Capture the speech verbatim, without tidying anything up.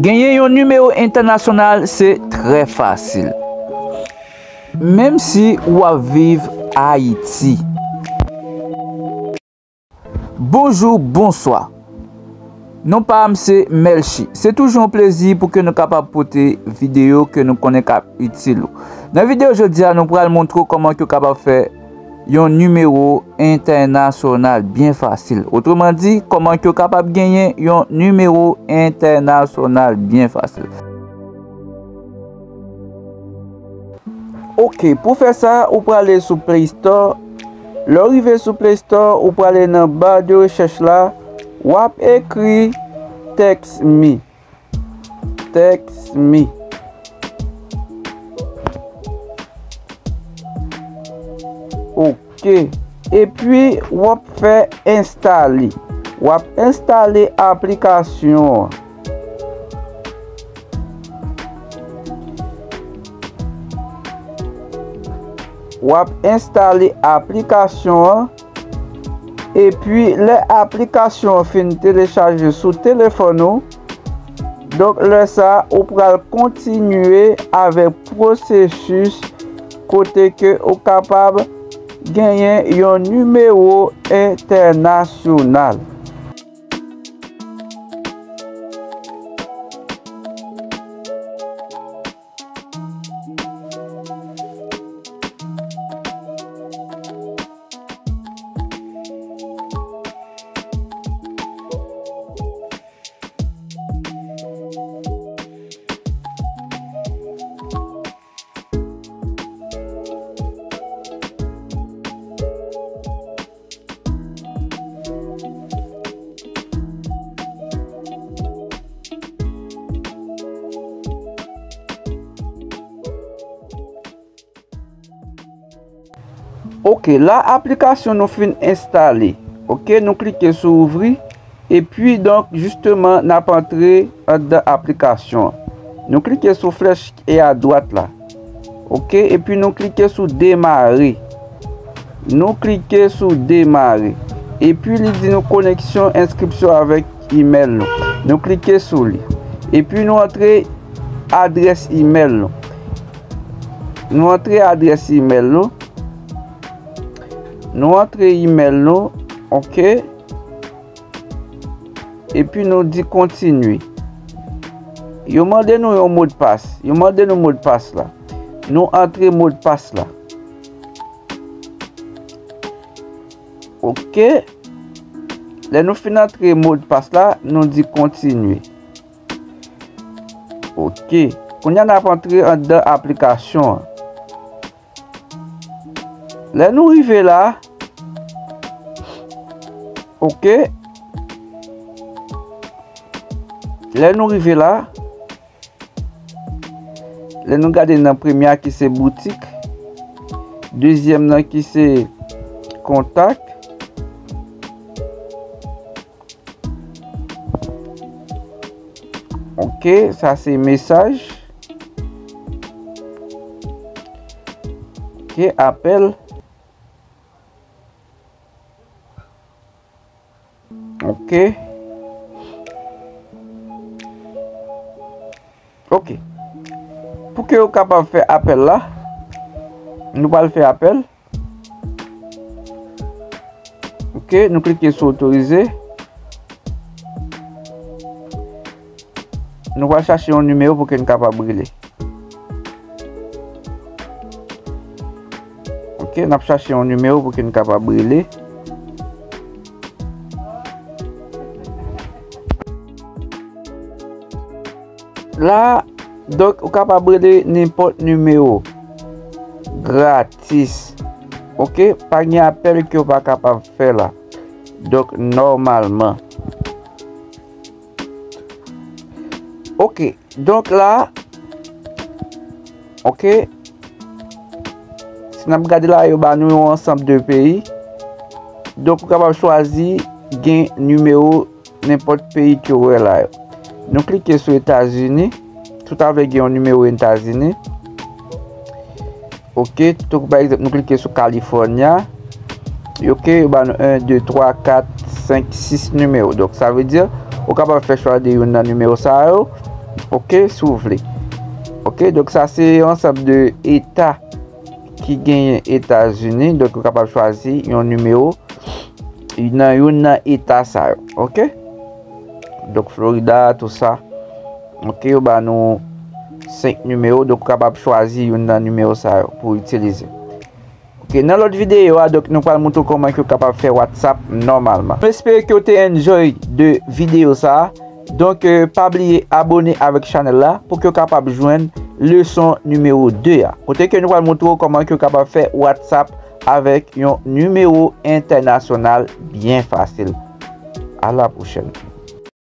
Genyen yon nimewo entènasyonal se trè fasil. Menm si w ap viv Ayiti. Bonjou, bonswa. Non pa m se Melchi. Se toujou yon plezi pou ke nou kapab pote videyo ke nou konnen k ap itil ou. Nan videyo jodi a, nou pral montre w kòman ke w kapab fè yon nimewo entènasyonal byen fasil. Otreman di, kòman ke w kapab genyen yon nimewo entènasyonal byen fasil. Ok, pou fè sa, ou prale sou Play Store. Lè w rive sou Play Store, ou prale nan ba de rechèch la, w ap ekri Text Me. Text Me. Ok. Epi, w ap fè enstale. W ap enstale aplikasyon an. W ap enstale aplikasyon an. Epi, lè aplikasyon an fin telechaje sou telefòn ou, donk, lè sa a, ou pral kontinye avèk pwosesis kote ke ou kapab genyen yon nimewo entènasyonal. Ok, la aplikasyon nou fin enstale. Ok, nou klike sou ouvri. Epi, donk, jisteman, n ap antre anndan aplikasyon an. Nou klike sou flèch ki a dwat la. Ok, epi nou klike sou demare. Nou klike sou demare. Epi, li di nou koneksyon enskripsyon avèk imèl nou. Nou klike sou li. Epi, nou antre adrès imèl nou. Nou antre adrès imèl nou. Nou antre imèl nou, ok. Epi nou di kontinye. Yo mande nou yon modpas. Yo mande nou modpas la. Nou antre modpas la. Ok. Lè nou fin antre modpas la, nou di kontinye. Ok. Kounye a n ap antre anndan aplikasyon an. Lè nou rive la, ok. Lè nou rive la, lè nou gade nan premye a ki se boutik, dezyèm nan ki se kontak, ok, sa se mesaj. Ok, apèl. Ok. Ok. Pou ke yo kapab fè apèl la, nou pral fè apèl. Ok, nou klike sou otorize. Nou pral chache yon nimewo pou ke n kapab rele. Ok, n ap chache yon nimewo pou ke n kapab rele. La, donk, ou kapab rele nenpòt nimewo. Gratis. Ok, pa gen apèl ke w pa kapab fè la. Donk, nòmalman. Ok, donk la, ok, si n ap gade la, yo ba nou yon ansanm de peyi. Donk, ou kapab chwazi gen nimewo nenpòt peyi ke w wè la yo. Nou klike sou Etazini. Tout avè gen yon nimewo Etazini. Ok, tou pa egzanp, nou klike sou California. Ok, yo ba nou en, de, twa, kat, senk, sis nimewo. Donk, sa vle di, ou kapab fè chwa de youn nan nimewo sa yo. Ok, si w vle. Ok, donk sa se yon ansanm de eta ki genyen Etazini. Donk ou kapab chwazi yon nimewo nan youn nan eta sa yo. Ok, donk Florida, tou sa. Ok, yo ba nou senk nimewo, donk ou kapab chwazi youn nan nimewo sa yo pou w itilize. Ok, nan lòt videyo a, donk nou pral montre w kòman ke w kapab fè WhatsApp nòmalman. M espere ke w te enjoy de videyo sa a. Donk, euh, pa bliye abone avèk chanèl la pou ke w kapab jwenn leson nimewo de a. Kote ke nou pral montre w kòman ke w kapab fè WhatsApp avèk yon nimewo entènasyonal byen fasil. A la pwochèn.